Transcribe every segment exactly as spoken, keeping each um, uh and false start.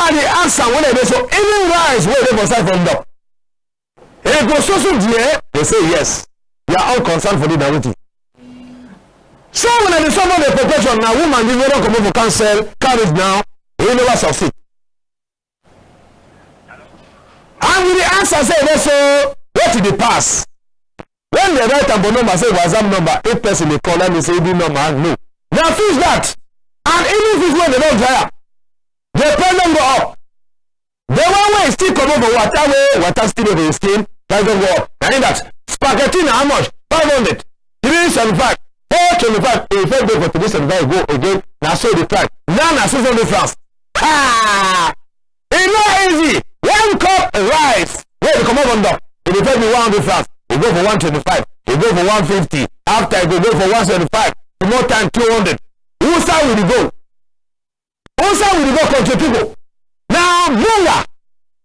I dey ask am when I dey so, even rice wey dey for side for Ndop, e go so so there? Dey say yes. You are all concerned for the na wetin. So when I dey solve the population, na woman this wey don comot for council, carry it now, e never succeed. And we dey answer say, dey so, wetin dey pass? When dem write am for number, say WhatsApp number, if person dey call, let me say, the number, no. Na fish that. And even fish wey dem don dry am, the price don go up. The one wey still comot for water, wey water still dey for the skin, price don go up. Na im that. Spaghetti na how much? Five hundred. Three seventy-five. Four twenty-five. E first dey for three seventy-five, go again. Na so the price. Now na six hundred francs. Ha! E no easy. One cup rice wey dey comot from Ndop, e dey first be one hundred francs. E go for one twenty-five. E go for one fifty. After, e go go for one seventy-five. Small time, two hundred. Who side we dey go? Who side we dey go, country people? Na munga.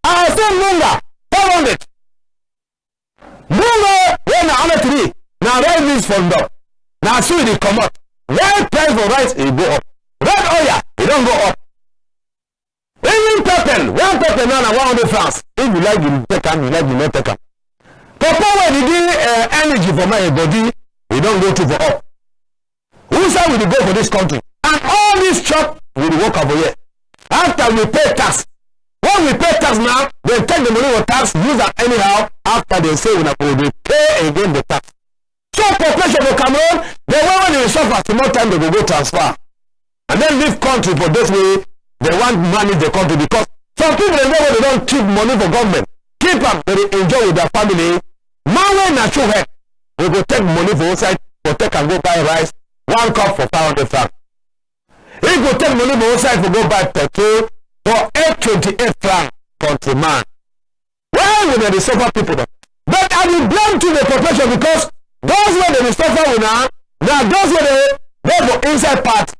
I say munga, four hundred. Munga wey na under tree, na rice beans for Ndop. Na so e dey comot. Red price for rice, e go up. Red oil, e don go up. Even pepper, one pepper now na one hundred francs. If you like, you take am, you like, you no take am. Pawpaw wey dey give, eh, energy for my body, e don go too for up. Who side we dey go for this country? And all this chop, we dey work am for here. After we pay tax. When we pay tax now, dem take the money for tax, use am anyhow. After, dem say una go dey pay again the tax. So population for Cameroon, the way wey dem dey suffer, small time dem go go transfer. And then leave country for those wey dem wan manage the country, because some people dem dey wey dem don keep money for government, keep am, dem dey enjoy with their family. Man wey na shoe head, we go take money for outside for take am go buy rice, one cup for five hundred franc. He go take money for outside for go buy petrol for eight twenty-eight franc, countryman. Why we dey suffer people dem? But I dey blame to the population, because those wey dey suffer we na, na those wey dey dey for inside party.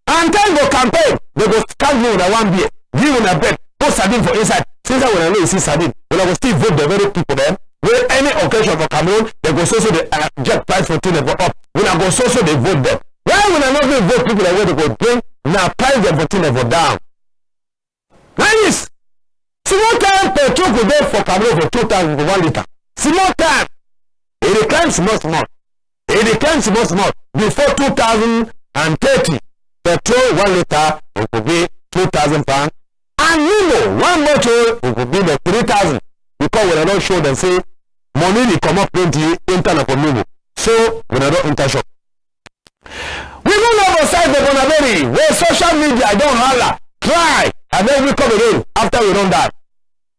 And time go campaign, dem go scan give una one beer, give una bread, put sardine for inside. Since when una no see sardine, una go still vote the very people dem wey any occasion for Cameroon, dem go so so dey, uh, get price for thing dem for up. Una go so so dey vote dem. Why una no fit vote people dem wey dem go bring na price dem for thing dem for down? Na this. Small time petrol go dey for Cameroon for two thousand for one litre. Small time. E dey climb small small. E dey climb small small. Before two thousand and thirty, petrol one litre go be two thousand pound. And Nimo, one bottle, go be like three thousand. Because we don show dem say money dey comot plenty, enter na for Nimo. So we don enter shop. We move on for side for Bonaberi, wey social media don hala, cry, and then wake up again after we don die.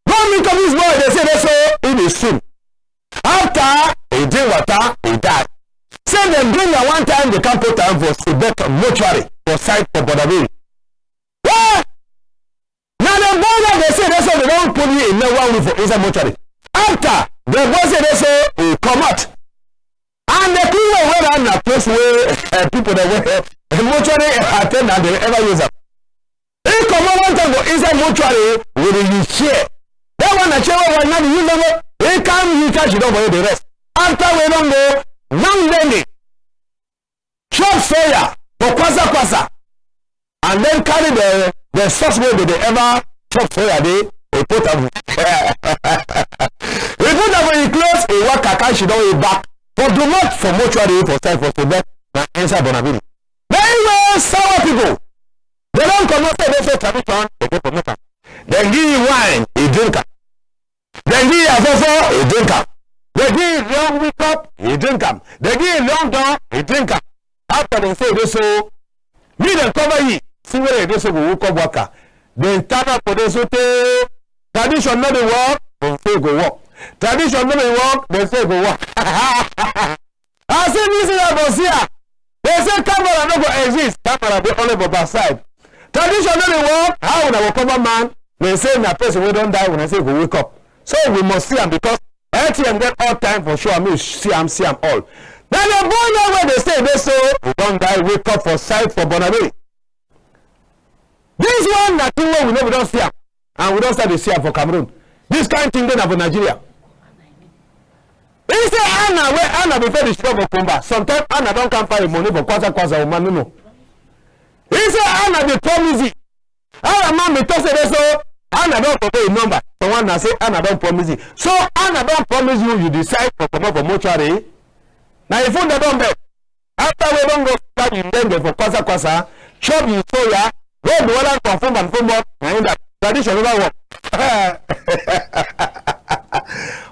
Go meet up this boy, dem say dey so e dey swim. After e drink water, e die. Say dem bring am one time, dem come put am for Sebek mortuary for side for Bonaberi. Well, na the boy wey dem say dey so dem don put him in one week for inside mortuary. After, the boy say dey so e comot. And the thing wey wear am na clothes wey, eh, people dem wey, eh, mortuary attendant dem ever use am. He comot one time for inside mortuary with his chair. That one na chair wey one man use am. He come, he catch, he don for the rest. After we don go, man bending, chop soya for kwasa kwasa. And then carry the, the sauce wey dem dey ever chop soya dey, e put am. E put am for e clothes, e waka, carry sidon e back for domot for mortuary for side for Sebek, na inside Bonaberi. Na e wey sour people, dem don comot say dey so tradition, dem dey promote am. Dem give e wine, e drink am. Dem give yi afofo, e drink am. Dem give yi long wake up, e drink am. Dem give yi long don, e drink am. After dem say dey so, make dem cover yi. See whether e dey so go wake up waka. Dem stand up for dey so tey, tradition no dey work, dem say e go work. Tradition no dey work, dem say e go work. I say this thing I go see am. Dem say camera no go exist. Camera dey only for backside. Tradition no dey work. How una go cover man? Dem say na person wey don die, una say go wake up. So we must see am because L T M get all time for show am. Make you see am, see am all. Na the boy now wey dem say dey so, e don die, wake up for side for Bonaberi. This one na thing wey we no be don see am, and we don start dey see am for Cameroon. This kind thing dey na for Nigeria. He say Anna, wey Anna before dey struggle for Kumba, sometimes Anna don come find money for kwasa kwasa woman, no, no. He say Anna dey promise yi. How a man be talk say dey so, Anna don forget yi number. Someone na say Anna don promise yi. So Anna don promise you, you decide for comot for mortuary. Na yi phone dey don bell. After we don go scatter yi ndenge for kwasa kwasa, chop yi soya, go do all and confirm and form up, na yi that tradition never work.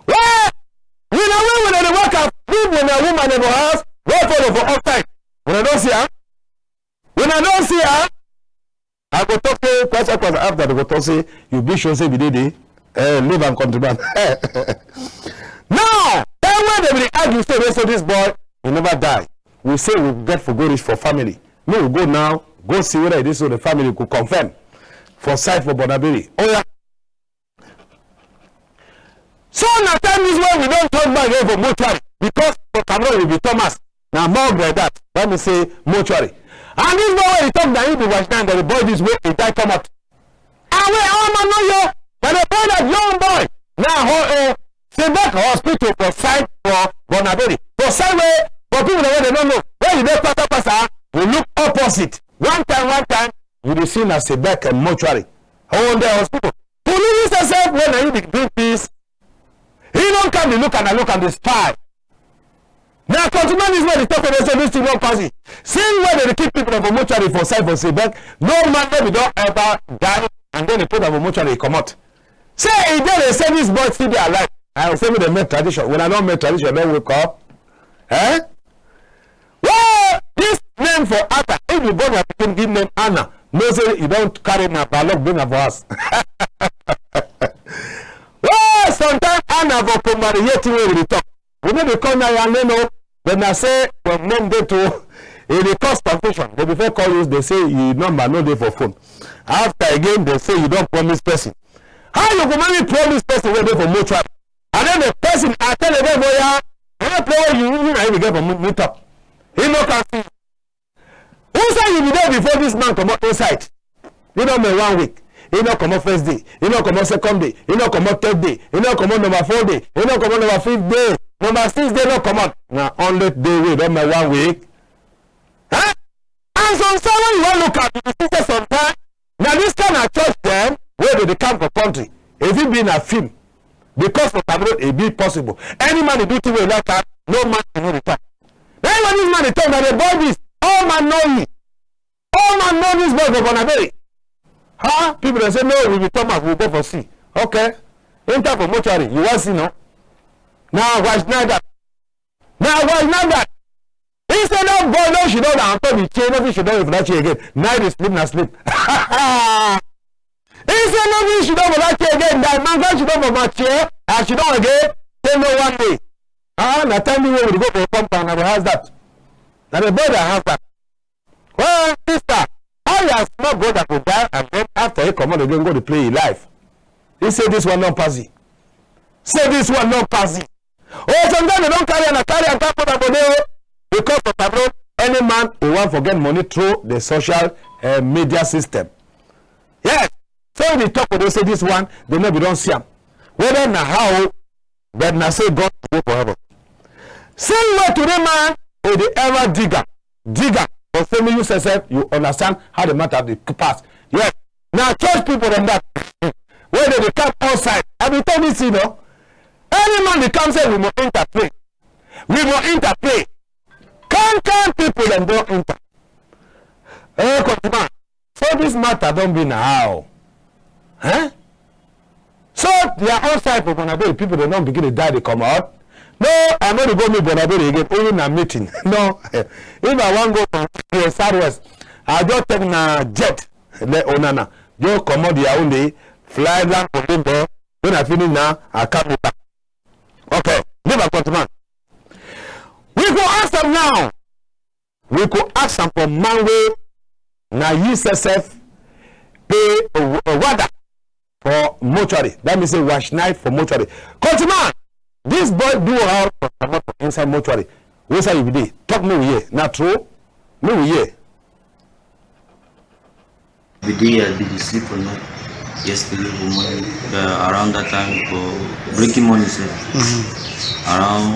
Well, we na we, we na dey work am. Leave we na woman dem for house, go follow for outside. We na don see am. We na don see am. I go talk say kwasa kwasa after dey go talk say you be sure say we dey dey. Eh, leave am countryman. Now, time wey dem dey argue say, dey say this boy, he never die. We say we get for go reach for family. Make we go now, go see whether e dey so the family go confirm for side for Bonaberi. Oh yeah. So na time this wey we don turn back again for mortuary because for Cameroon we be Thomas. Na morgue like that. That mean say mortuary. And this boy wey dey talk na him be watchman, but the boy this wey he die come out. And we all man know yo. Na the boy that young boy. Na ho eh, Sebek hospital for side for Bonaberi. For side wey for people wey dey no know. When you dey pasa pasa, you look opposite. One time, one time, you dey see na Sebek eh, mortuary. Oh, the hospital. Police sef wey na yi be bring peace. He don come dey look am, dey look am, dey spy. Na countryman this wey dey talk for dey say this thing don pass yi. Since wey dey dey keep people for mortuary for side for Sebek, no man wey be don ever die and then dey put am for mortuary, e comot. Say e dey dey say this boy still dey alive. I say make dem make tradition. When I don make tradition, don wake up. Eh? Well, this name for Anna, if you born your pikin give name Anna, know say you don carry na bad luck bring am for house. Well, sometimes Anna for Komari hear thing wey we dey talk. We no dey call na your name o, but na say your name dey too. E dey cause confusion. Dey before call you, dey say you number no dey for phone. After again, dey say you don promise person. How you go marry promise person wey dey for mortuary? And then the person I tell the guy, boy, yeah, I no play with you, you na you get for meet up. He no can see. Who say you be there before this man comot inside? He don make one week. He no comot first day. He no comot second day. He no comot third day. He no comot number four day. He no comot number fifth day. Number six day no comot. Na hundred day wey don make one week. Huh? And some say when you wan look at it, you see say sometimes na this kind of church dem wey dey dey come for country. E fit be na film. Because for Cameroon, e be possible. Any man dey do thing wey e like am, no man e no dey talk. Na why this man dey talk, na the boy this. All man know yi. All man know this boy for Bonaberi. Huh? People dey say, no, we be Thomas, we go for see. Okay. Enter for mortuary, you wan see, no? Na watch na that. Na watch na that. He say that boy no sidon na on top the chair, no fit sidon for that chair again. Night dey sleep na sleep. He say no fit sidon for that chair again. That man can sidon for my chair. I sidon again. Say no one day. Ah, na time wey we go for compound, na the house that. Na the boy that house that. Well, sister, how your small brother go die and then after he comot again go dey play yi life? He say this one don pass yi. Say this one don pass yi. Oh, sometimes dey don carry am, na carry am come put am for there o. Because for Cameroon, any man e wan for get money through the social eh, media system. Yes. So we dey talk for dey say this one, dey no be don see am. Whether na how, but na say God go for heaven. Same way today, man, e dey ever dig am, dig am. But say me you sef, you understand how the matter dey pass. Yes. Na church people dem that wey dey dey come outside. I be tell this thing, no? Any man dey come say we must enter pray. We must enter pray. Kind kind people dem don enter. Eh, countryman. So this matter don be na how? Eh? So their own side for Bonaberi, people dem don begin dey die dey comot. No, I no dey go meet Bonaberi again. Only na meeting. No. If I wan go for the Southwest, I just take na jet, le Onana. Just comot Yaoundé, fly land for Limbe. When I finish now, I come back. Okay, leave am, countryman. We go ask am now. We go ask am for man wey na yi sef pay a, a wada for mortuary. That mean say watch night for mortuary. Countryman, this boy do how for comot for inside mortuary? Which side you be dey? Talk me we hear. Na true? Me we hear. Be dey, I be dey sleep for night. Yesterday for morning, uh, around that time for breaking morning, sef. Around,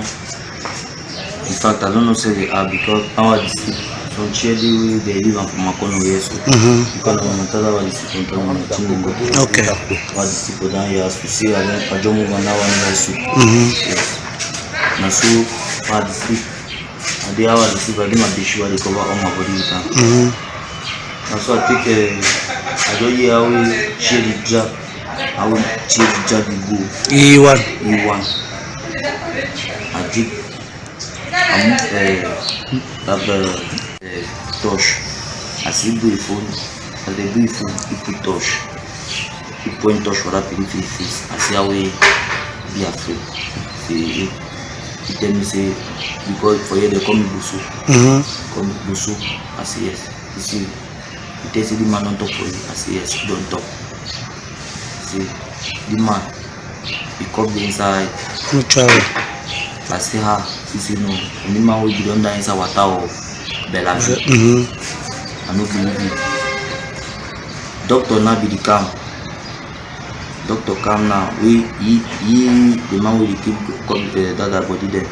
in fact, I don't know say the hour because how I dey sleep. Don chair dey wey dey leave am for Makono here so. Mm-hmm. Because na my matter that one dey sit on top my thing dem go. Okay. Wa dey sit for down here as we see I don, I just move am that one here so. Mm-hmm. Yes. Na so wa dey sleep. I dey how I dey sleep, I dey my bedsheet, I dey cover all my body with am. Mm-hmm. Na so I take, uh, I don hear how we chair dey drag. How we chair dey drag dey go. E one. E one. I drink. I move, uh, that, uh, uh, torch. I see do a phone. As they do a phone, he put torch. He point torch for that pity face. I see how we be afraid. Say, he, he tell me say, because for here they call me Busu. Mm-hmm. Call me Busu. I say yes. He say, he tell say the man don talk for you. I say yes, he don talk. Say, the man, he come dey inside. Mortuary. I say, ah, he say no. Only man wey be don die inside water or Bellevue. Mm-hmm. I no believe you. Doctor now be the calm. Doctor come now, we, he, he, the man wey dey keep co-, co-, eh, that, that body dem,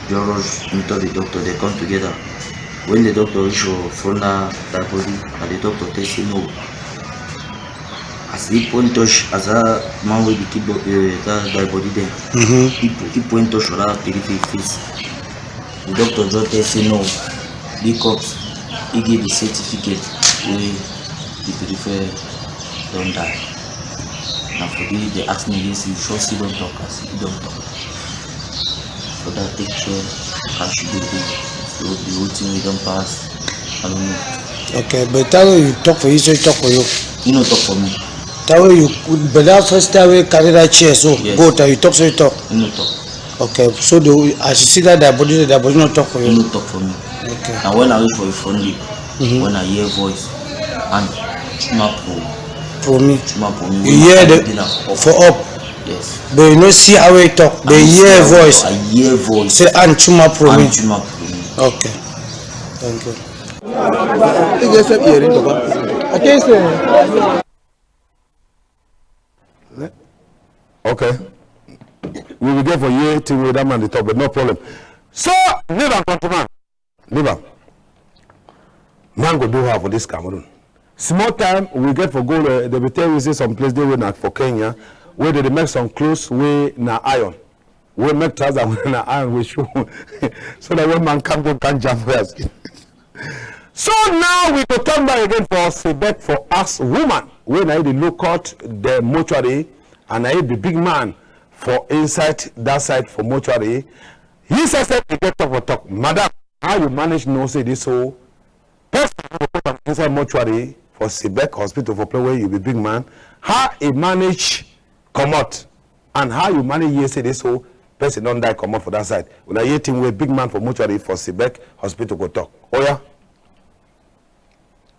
just rush meet up the doctor, they come together. When the doctor reach for front that, that body, and the doctor tell say no. As he point torch, as that man wey dey keep bo-, eh, that, that body dem, mm-hmm, he po-, he point torch for that pity face. The doctor just tell say no, the corpse, he give the certificate wey the prefer don die. Na for this they ask me this, you sure say don talk? I say he don talk. For that take chair, as you dey go, so the whole thing wey don pass, I don't know. Okay, but that way you talk for you, so he talk for you. He no talk for me. That way you, but that first time we carry that chair, so yes, go tell you talk, so you talk. He no talk. Okay, so the, as you see that, that body, that body no talk for you. He no talk for me. Okay. And when I reach for the front gate, mm-hmm, when I hear voice, and Chuma Pro. For me. Chuma Pro me. You hear the, for up. Yes. But you no see how he talk. But you hear voice. I hear voice. Say, and Chuma Pro me. And Chuma Pro me. Okay. Thank you. I think say Okay. We will get for hear thing wey that man dey talk, but no problem. So, leave am, countryman. Leave am. Man go do how for this Cameroon? Small time we get for go, uh, they be tell you say some place dey wey na for Kenya, where they dey make some clothes wey na iron. Wey make trouser wey na iron wey show. So that when man come go can jam for your skin. So now we go turn back again for Sebek for ask woman wey na dey look out the mortuary and na the big man for inside that side for mortuary. He say say he get talk for talk. Madam, how you manage know say this so person go put am inside mortuary for Sebek hospital for place where you be big man? How he manage comot? And how you manage hear say this so person don die comot for that side? Una hear thing wey big man for mortuary for Sebek hospital go talk. Oya.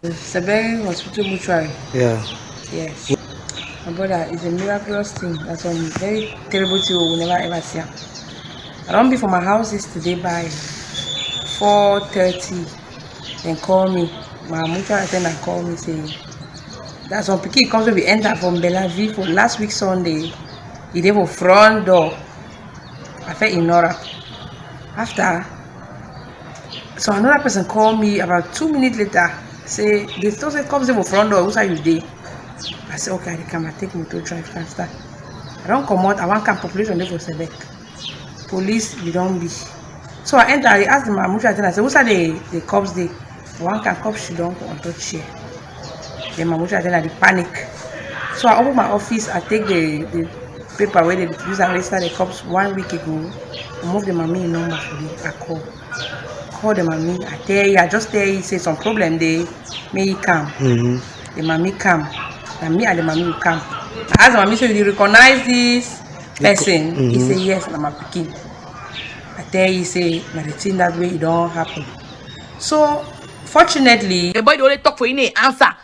Sebek hospital mortuary. Yeah. Yes. My brother, it's a miraculous thing. That's some very terrible thing we will never ever see am. I don be for my house yesterday by four thirty. Dem call me. My mutual attendant call me say, that some pikin come wey be enter from Bellevue for last week Sunday. E dey for front door. I fit ignore am. After, so another person call me about two minutes later. Say, they still say, come say for front door, who side you dey? I say, okay, I dey come, I take motor drive, can start. I don comot, I wan come, population dey for Sebek. Police, you don be. So I enter, I ask the man, mutual attendant, I say, who side the, the cops dey? One can cop, she don go on top chair. Then my mutual attendant dey panic. So I open my office, I take the, the paper where they use and register the cops one week ago. I move the mommy number for the, I call. Call the mommy, I tell you, I just tell you, say some problem dey, make you come. Mm-hmm. The mommy come. Na me and the mommy will come. I ask the mommy, so you dey recognize this person? He say, yes, na my pikin. I tell you, say, na the thing that way e don happen. So, fortunately, the boy dey only talk for him dey answer.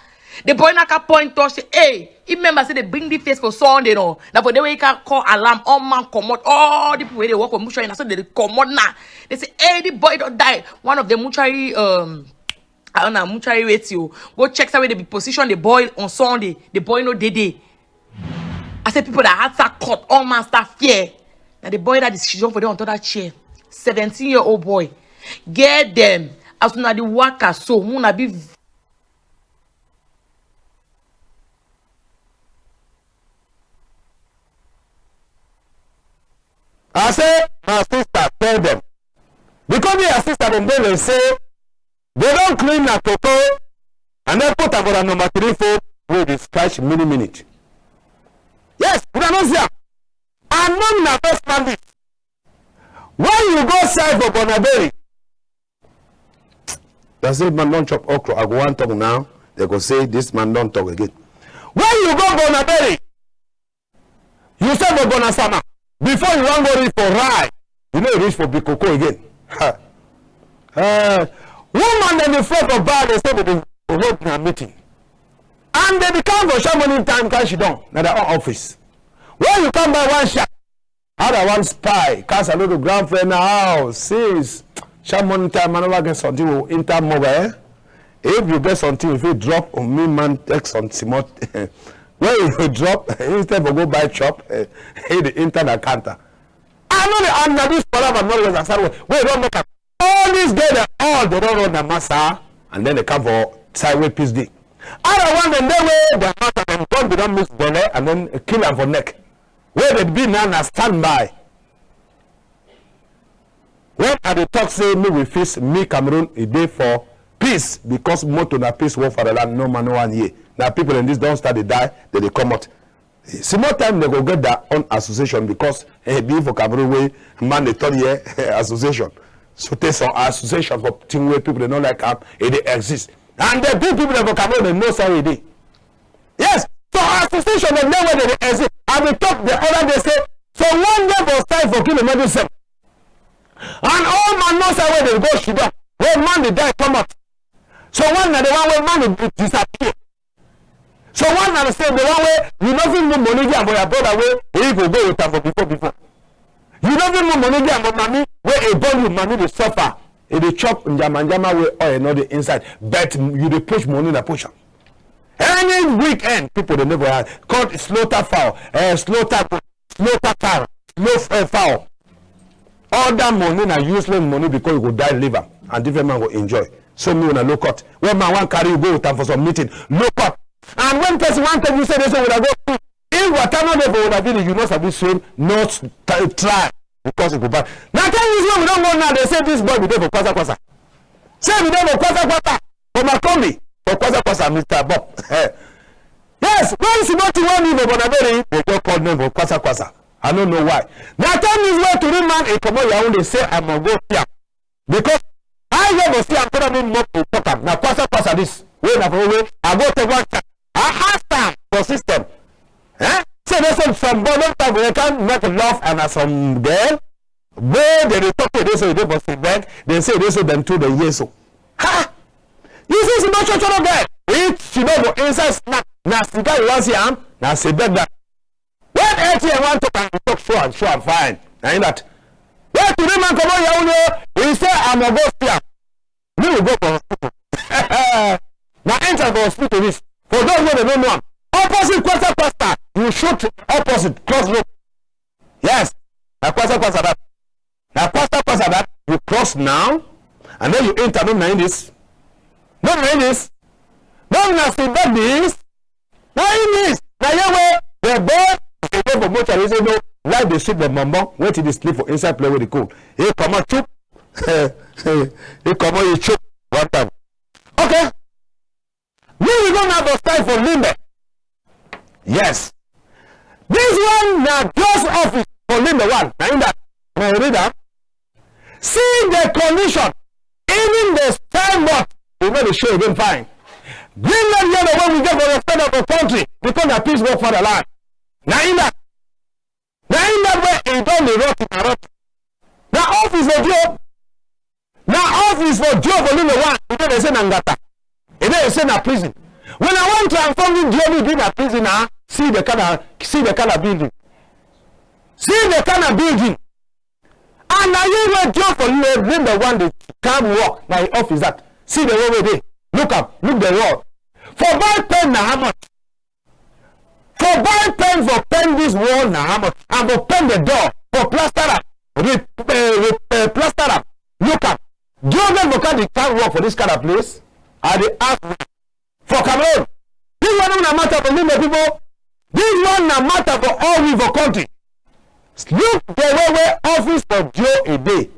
The boy na can point touch, say, hey, he remember say they bring the face for Sunday, no? Na for the way he can call alarm, all man comot, all the people wey dey work for mortuary, na so they dey comot now. They say, hey, the boy don die. One of the mortuary, um, I don't know, mortuary radio. Go check say where they be position the boy on Sunday. The boy no dey dey. I say people that had start cut, all man start fear. Now the boy that is sidon for there on top that chair, seventeen year old boy. Get them. As una dey waka so, make una be v-, I say, my sister, tell dem. Because their sister dem dey say, they don clean na toto and then put am for the number three phone wey dey scratch mini minute. Yes, una no see am. And no na first man this. When you go sell for Bonaberi, they say man don chop okra. I go wan talk now. They go say this man don talk again. When you go Bonaberi, you sell for Bonasama. Before you wan go reach for Rai, you no reach for Bikoko again. Ha. Eh, woman dem dey flow for bar, they say they dey hold na meeting. And they dey come for sharp morning time, come sidon na their own office. When you come buy one sharp, how that one spy, cast a little ground fair now, since sharp morning time, I never get something will enter mobile, eh? If you get something, if you drop on me, man, take some small. When you drop, instead of go buy chop, eh, he dey enter the counter. I know the under this palava no was aside wey, wey don make am. All these girls dem all dey don run na massa, and then they come for side wey peace dey. Other one dem dey wey their massa dem don be don miss belle and then kill am for neck. Wey dey be now na standby. When I dey talk say make we fix me Cameroon, e dey for peace because motto na peace, war for the land, no man, no one here. Na people in this don start dey die, they dey comot. Small time they go get their own association because, eh, be for Cameroon wey man dey turn here association. So take some association for thing wey people dey no like am, e dey exist. And the big people dem for Cameroon, they know say e dey. Yes, so association dem dey wey dey dey exist. I be talk the other day say, so one day for style for kill emergency. And all man know say wey dey go sidon, wey man dey die come out. So one na the one wey man dey disappear. So one na the same, the one wey you no fit move money give am for your brother wey he go go with am for before, before. You no fit move money give am for mami wey e born you, mami dey suffer. E dey chop njama njama wey oil no dey inside. But you dey push money na push am. Any weekend, people dey make for hand. Call slaughter fowl, eh, slaughter goat, slaughter cow, slaughter, eh, fowl. All that money na useless money because you go die, leave am, and different man go enjoy. So me una look out. When man wan carry you go with am for some meeting, look out. And when person wan tell you say this one una go, if water no dey for una village, you no sabi swim, no s-, t-, try, because e go bad. Na ten years wey we don go now, they say this boy be dey for kwasa kwasa. Say we dey for kwasa kwasa, for Makombi, for kwasa kwasa, Mister Bob. Yes, when small thing wey me for Bonaberi, they go call name for kwasa kwasa. I no know why. Na ten years wey tori man e comot Yaoundé say I must go see am. Because I go see am, tell me more to talk am. Na kwasa kwasa this. Wey na for wey I go take one time. I ask am for system. Eh? Say they say some boy don talk, they can make love and na some girl. Wey they dey talk to, they say they for Silbank. They say they say dem too dey hear so. Ha! You see, she no cho cho no girl. If she no go inside snack, na cigar you wan see am, na Silbank that. When A T M wan talk am, e talk show am, show am fine. Na him that. Wey tori man comot Yaoundé, e say I must go see am. Make we go for hospital. Na enter for hospital this. For those wey dem no know am, opposite kwasa kwasa, you shoot opposite, cross road. Yes, na kwasa kwasa that. Na kwasa kwasa that. You cross now, and then you enter. No, na him this. No, na him this. No, na Silbank this. Na him this. Na here wey the boy dey go for mortuary. He say no, life dey sweet the bambam. Wait till they sleep for inside place wey dey cool. He comot chop. He comot, he chop one time. Okay. Make we go now for style for Limbe. Yes. This one na D O's office for Limbe one. Na him that. May I read am? See the condition. Even the signboard, e no dey show again fine. Green light yellow wey we get for respect of the country because na peace work for the land. Na him that. Na him that wey e don dey rot, na rot. Na office for D O. Na office for D O for Limbe one. E no dey say na ngata. E no dey say na prison. When I wan transform you, D O, me be na prison, ah. See the kind of, see the kind of building. See the kind of building. And na you wey D O for Limbe, Limbe one dey come work. Na him office that. See the way wey dey. Look am. Look the wall. For buy paint na how much? For buy paint for paint this wall na how much? And for paint the door, for plaster am, re-, eh, re-, eh, plaster am. Look am. D O get for carry the kind talk for this kind of place? I dey ask you. For Cameroon, this one no be na matter for Limbe people. This one na matter for all we for country. Look the way wey office for D O e dey.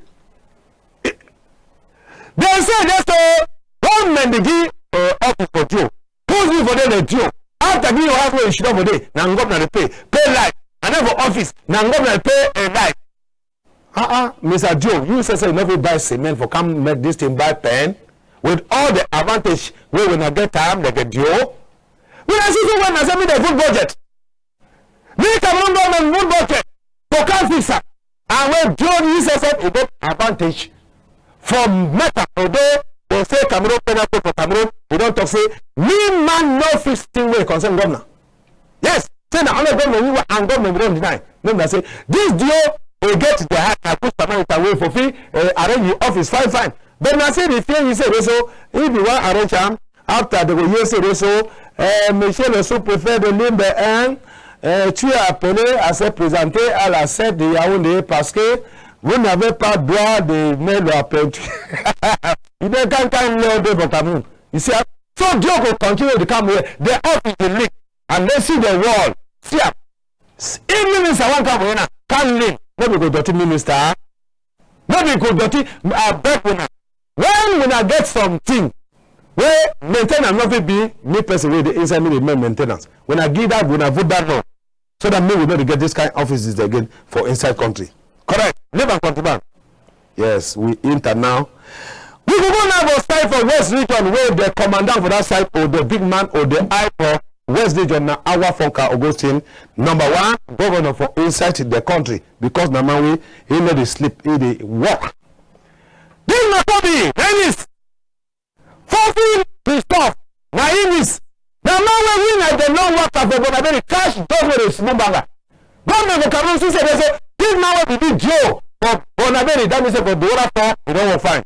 Dem say dey so government dey give, eh, office for D O. Post me for there, the D O. After give your house wey you sit down for there, na government dey pay, pay light. And then for office, na government dey pay, eh, light. Ah, ah, Mister D O, you say, say you no fit buy cement for come make this thing, buy pen with all the advantage wey wuna get am like a D O. Wuna see say when na say me dey vote budget, me Cameroon government vote budget for come fix am. And when D O, you say, say e get advantage for matter, although dem say Cameroon penalty for Cameroon, e don talk say me man no fix thing wey concern governor. Yes, say na only government we wa-, and government we don deny. Make wuna say this D O e get the heart na good Samaritan wey for fit, eh, arrange the office fine fine. But na say the fear you say dey so, if you wan arrange am, after dem go hear say dey so, eh, Monsieur le sous-préfet de Limbe un, eh, tu es appelé à se présenter à la sète de Yaoundé parce que vous n'avez pas droit de mettre la peinture. You dey kind kind law dey for Cameroon. You see, so D O go continue to come here. The office dey leak. And then see the wall. See am. S-, if minister wan come for here now, come lean. No be go dirty minister. No be go dirty, I beg wuna. When wuna get something wey maintenance no fit be, me person wey dey inside me dey make maintenance. Wuna give that, wuna vote that law. So that me we no dey get this kind offices again for inside country. Correct. Leave am, country man. Yes, we enter now. We go go now for side for West Region, wey the commandant for that side, or the big man, or the eye for West Region, na Awa Fonka Augustine, number one governor for inside the country, because na man wey he no dey sleep, he dey work. This na Kobe, na him is Fofi Christophe, na him is. Na man wey win as the lone worker for Bonaberi, cash those wey dey small banga. Government for Cameroon see say dey so this man wey be big D O for Bonaberi, that mean say for Douala four, e don work fine.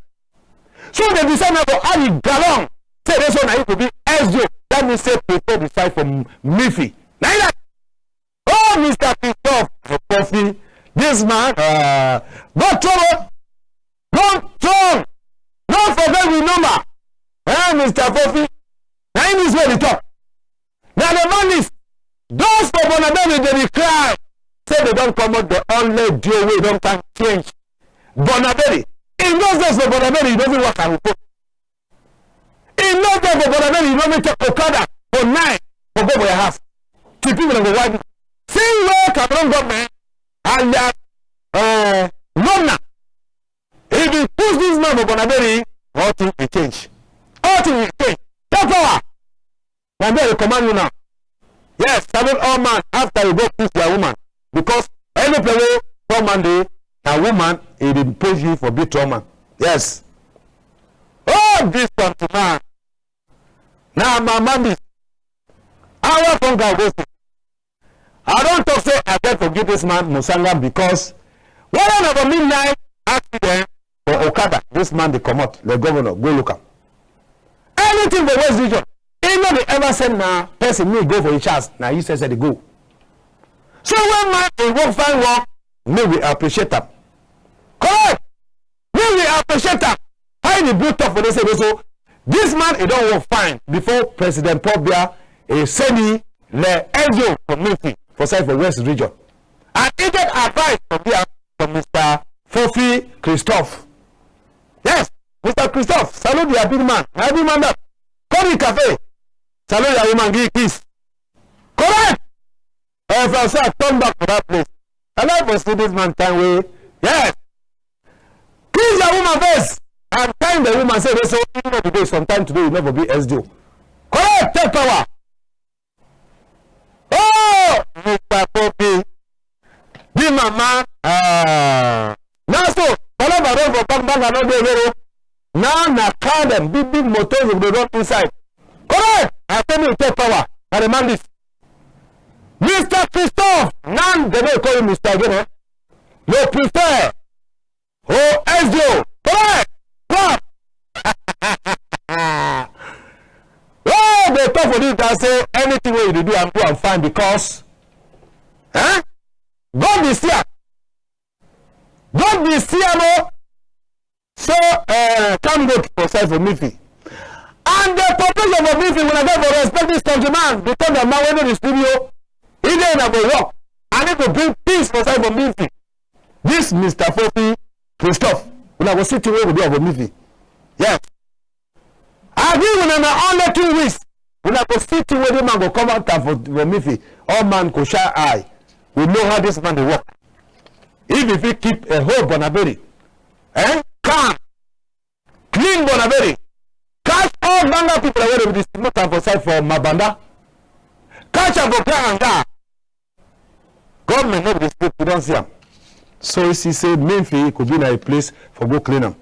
So dem decide now for Ali Galon, say dey so na him go be S D O. That mean say prepare the side for M-, Mifi. Na him that. Oh, Mister Christophe Fofi, this man, uh, go trouble, go trouble. No forget we number. Eh, Mister Fofi, na him is wey dey talk. Na the man is, those for Bonaberi, dem dey cry. Say dem don comot the only D O wey don come change Bonaberi. In those days for Bonaberi, you no fit work and report. E no dey for Bonaberi, you no fit take okada for night for go for your house. The people dem go wipe you. Since wey Cameroon government, alias, eh, Lona, e bin push this man for Bonaberi, all thing e change. All thing e change. Take power. Na me I dey command you now. Yes, salute all man after you go kiss their woman. Because any place wey poor man dey, na woman e dey push you for beat woman. Yes. Oh, this country man. Na my man this. Our phone guy go see. I don talk say I beg forgive this man Musanga because whether na for midnight accident for okada, this man dey comot, the governor go look am. Anything for West Region, e no dey ever send na person me go for him chance, na him sef dey go. So when man e work fine work, make we appreciate am. Correct. Make we appreciate am. How e dey build talk for dey say so this man e don work fine before President Paul Biya e send him le S D O for meeting for side for West Region. And e get advice from Biya from Mister Fofi Christophe. Yes, Mister Christophe, salute your big man. Na big man that. Come in cafe. Salute your woman, give kiss. Correct. Eh, if I say I turn back for that place, I like for see this man time wey, yes. Kiss your woman face and tell the woman say, "Dey so, you know, today, sometime today, you never be S D O." Correct, take power. Oh, Mister Poppy, the mama, ah. Now so, palava don for bang bang, I no dey here o. Now na car dem, big big motor you dey run inside. Correct! I tell you, take power. I demand this. Mister Christophe, now dem no call you Mister again, eh? You prefer. Oh, S D O. Correct! Clap! Well, dey talk for this guy say anything wey you dey do, I'm do am fine because, eh? God dey see am. God dey see am o. So, eh, come go for side for Mifi. And the population for Mifi, wuna get for respect this countryman, because the man wey dey the studio, he dey na go work, and he go bring peace for side for Mifi. This Mister Fofi Christophe, wuna go see thing wey go do am for Mifi. Yes. I agree wuna na only two weeks. Wuna go see thing wey the man go come out am for, for Mifi. All man go shine eye. We know how this man dey work. If he fit keep a whole Bonaberi, eh? Calm. Clean Bonaberi. Catch all Banga people wey dey distribute am for side for Mabanda. Catch am for Grand Hangar. Government no be dey sleep, we don see am. So you see say Mifi could be na a place for go clean am.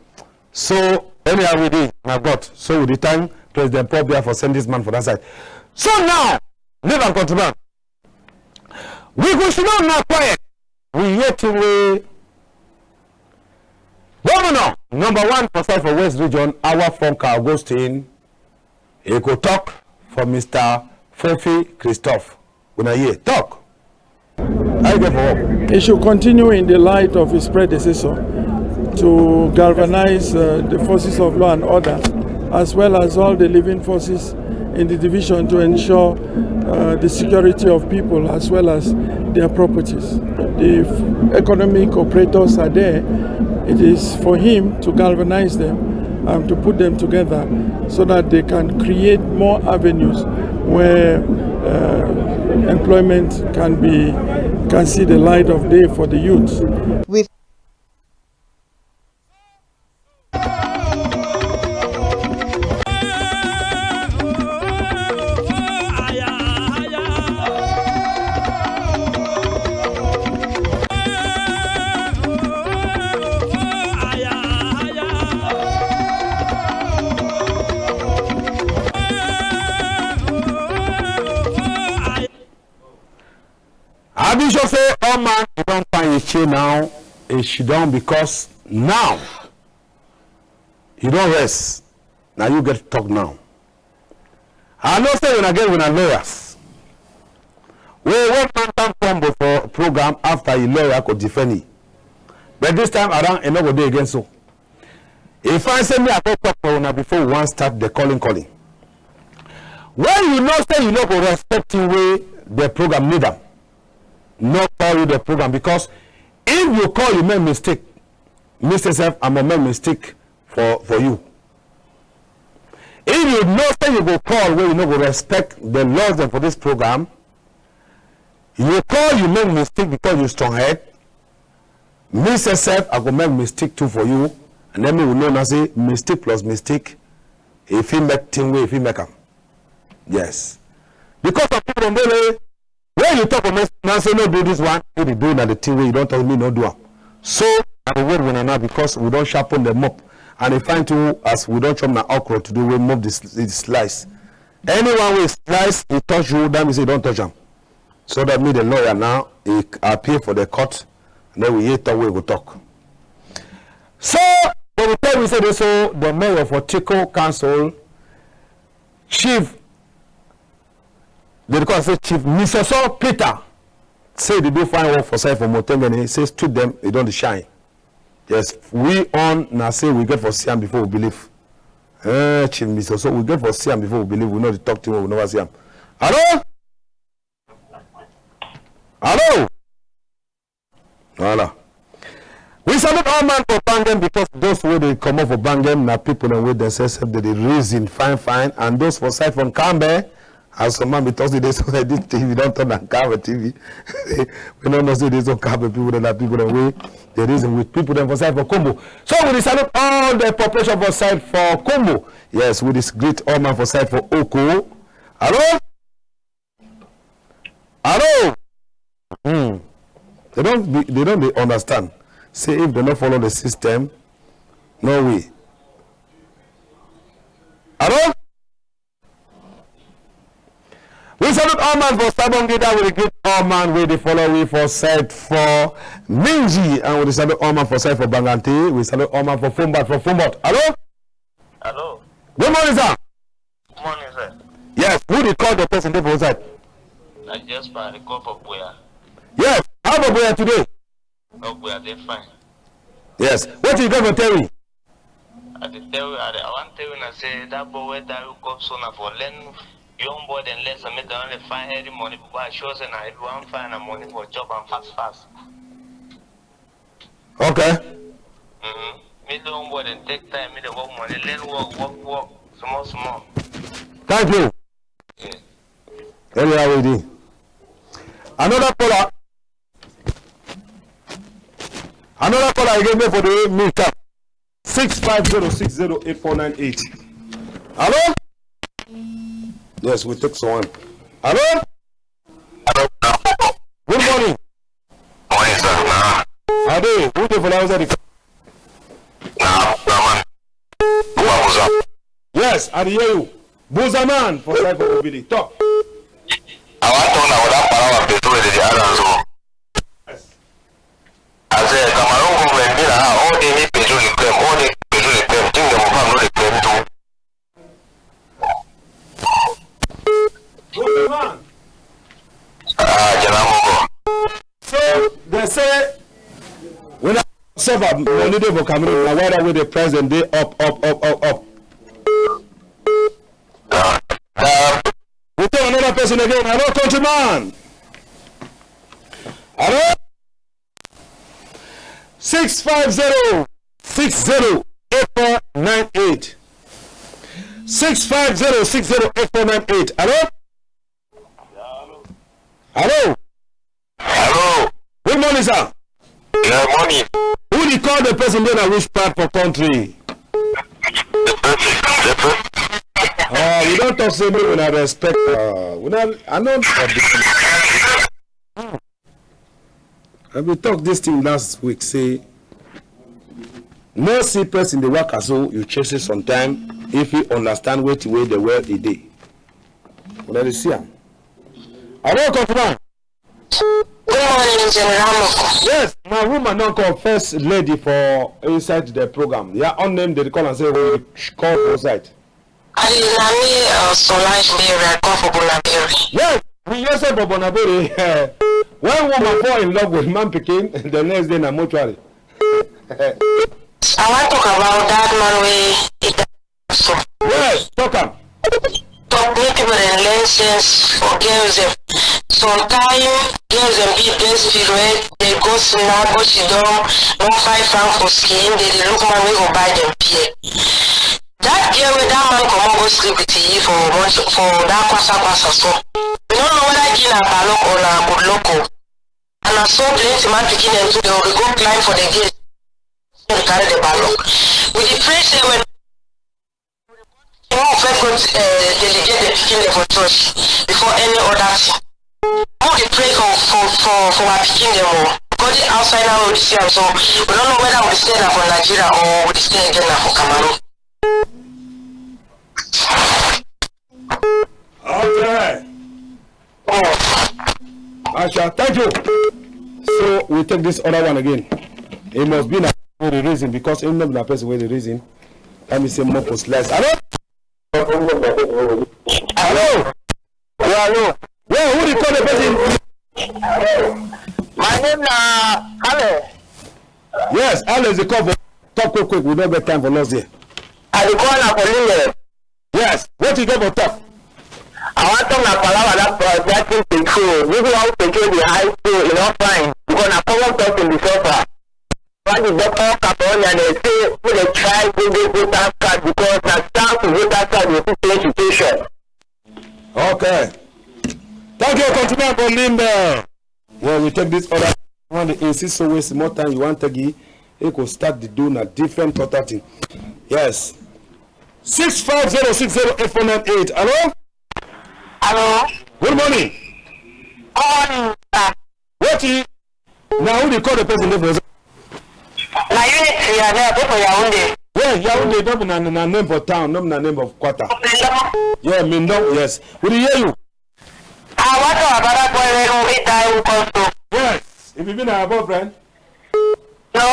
So anyhow we dey, na God. So we dey thank President Paul Biya for send this man for that side. So now, leave am, countryman. We go sit down now quiet. We hear thing wey Governor number one for side for West Region, Awa Fonka Augustine, he go talk for Mister Fofi Christophe. Wuna hear talk. How you get for work? It should continue in the light of his predecessor to galvanize, uh, the forces of law and order, as well as all the living forces in the division to ensure, uh, the security of people as well as their properties. The f-, economic operators are there. It is for him to galvanize them and to put them together so that they can create more avenues where, uh, employment can be, can see the light of day for the youth. With I be sure say all man, he don find his chair now, he sit down because now he don rest. Na you get to talk now. I know say wuna get wuna lawyers. Wey when man come come for program after, yi lawyer go defend yi. But this time around, e no go dey again so. E fine say me I go talk for wuna before we wan start the calling calling. When you know say you no go respect thing wey the program need am, no call you the program, because if you call, you make mistake. Me sef, I must make mistake for, for you. If you know say you go call wey you no go respect the laws dem for this program, you call, you make mistake because you strong head. Me sef, I go make mistake too for you, and then me will know now say mistake plus mistake, if he make thing wey, if he make am. Yes. Because of people dem dey, when you talk for me, now say no do this one, he dey do na the thing wey you don talk me no do am. So I dey wait wuna now because we don sharpen them up, and e fine too as we don chop na okra today wey move the sl-, the slice. Anyone wey slice, e touch you, that mean say you don touch am. So that me the lawyer now, e appear for the court, and then we hear talk wey go talk. So dem dey tell we say this so the mayor for Tiko Council, Chief, dem dey call am say Chief Misoso Peter, say e dey do fine work for side for Mutengene, say street dem, e don dey shine. Yes, we own na say we get for see am before we believe. Eh, Chief Misoso, we get for see am before we believe. We no dey talk thing wey we never see am. Hello? Hello? Voilà. We salute all man for Bangem, because those wey dey comot for Bangem na people dem wey dem sef sef dey dey reason fine fine, and those for side for Nkambe, as some man be talk say this, this T V don turn na Nkambe T V. We no know say this Nkambe people dem na people dem wey dey reason with people dem for side for Kumbo. So we dey salute all the population for side for Kumbo. Yes, we dey greet all man for side for Oku. Hello? Hello? Hmm. They don't be, they don't dey understand. Say if they no follow the system, no way. Hello? We salute all man for Sabongida. We greet all man wey dey follow we for side for Minji, and we dey salute all man for side for Bangante. We salute all man for Fumbat, for Fumbat. Hello? Hello. Good morning, sir. Morning, sir. Yes, who dey call, the person dey for which side? Na Jasper, I dey call for Buea. Yes, how for Buea today? Oh, Buea dey fine. Yes, wetin you get for tell me? I dey tell you, I, I wan tell you na say that boy wey die you come so na for learn young boy dem lesson, make dem no dey find early money because I sure say na if you wan find na money for chop am fast fast. Okay. Mm-hmm. Make the young boy dem take time, make dem work money, learn work, work, work, small, small. Thank you. Yeah. Anyhow we dey. Another caller. Another caller again dey for the meter. Six five zero six zero eight four nine eight. Hello? Yes, we take someone. Hello? Hello? Good morning. Morning, sir. Nah. Ade, who dey for the outside the... Nah, nah, man. Who are Buza? Yes, I dey hear you. Buza man for side for Obili. Talk. I wan talk na for that palava petrol wey dey dey add am so. Yes. I say Cameroon government be na how all day make petrol dey climb, all day petrol dey climb. Thing dem for farm no dey climb too. Good man. Ah, General Moko. So they say when I serve a money dey for Cameroon, na why that way the price dem dey up, up, up, up, up. Ah, ah. We take another person again. Hello, countryman. Hello? Six five zero six zero eight four nine eight. Six five zero six zero eight four nine eight. Hello? Hello? Hello. Good morning, sir. Yeah, morning. Who dey call the person dey na which part for country? The person, the person. Ah, we don talk say make una respect. Ah, una, I no. I be talk this thing last week, say, no see person dey waka so you check say sometime if you understand wetin wey the world e dey. Una dey see am. I don confirm. Good morning, General Moko. Yes, na woman don call first lady for inside the program. Ya own name dey call am say we call for side. Adi, na me, uh, Solange Berry, I come for Bonaberi. Yes, we hear say for Bonaberi, when woman fall in love with man pikin, the next day na mortuary. I wan talk about that man wey e die so. Yes, talk am. Talk make people dem learn sense for girls dem. Sometime girls dem be best fit wey dey go snack, go sit down, no find franc for skin, dey dey look man wey go buy dem beer. That girl wey that man comot go sleep with yi for one, for that kwasa kwasa so, we no know whether yi na bad luck or na good luck o. And na so plenty man pikin dem too, dey go climb for the gate, dey carry the bad luck. We dey pray say when we first go, eh, delegate the pikin dem for church before any other thing. Make we dey pray for, for, for, for our pikin dem o. Because dey outside now, we dey see am so, we no know whether we dey stay na for Nigeria or we dey stay again na for Cameroon. Okay. Asha, thank you. So we take this other one again. It must be na wey dey reason, because if no be na person wey dey reason, that mean say more for slice. Hello? Hello? Yeah, hello. Yeah, who dey call the person? My name na Ale. Yes, Ale dey call for talk quick quick. We no get time for loss here. I dey call na for Limbe. Yes, what you get for talk? I wan talk na palava that, uh, that thing petrol. This one petrol dey high so e no fine because na common person dey suffer. All the doctor California dey say make dem try go get voters card because na thanks to voters card we fit change situation. Okay. Thank you, countryman for Limbe. Yeah, we take this other one. Dey insist so waste more time. You wan take it? E go start the do na different total thing. Yes. Six five zero six zero eight four nine eight. Hello? Hello? Good morning. Good morning, sir. Wetin? Na who dey call the person dey for? Na Unity, I dey for Yaoundé. Yeah, Yaoundé, no be na, na name for town, no be na name of quarter. Mindong. Yeah, Mindong, yes. We dey hear you. I wan talk about that boy wey, wey die, who come so. Yes, if you be na your boyfriend. No,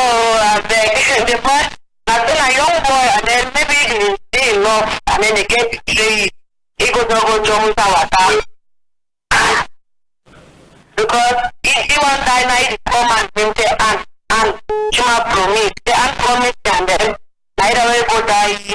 abeg. The boy, I say na young boy, and then maybe he dey in love, and then dey get betray. He go just go jump inside water. Because if he wan die, na he dey come and him say, "Aunt, aunt, Chima promise." Say, "Aunt promise," and then na he don go die.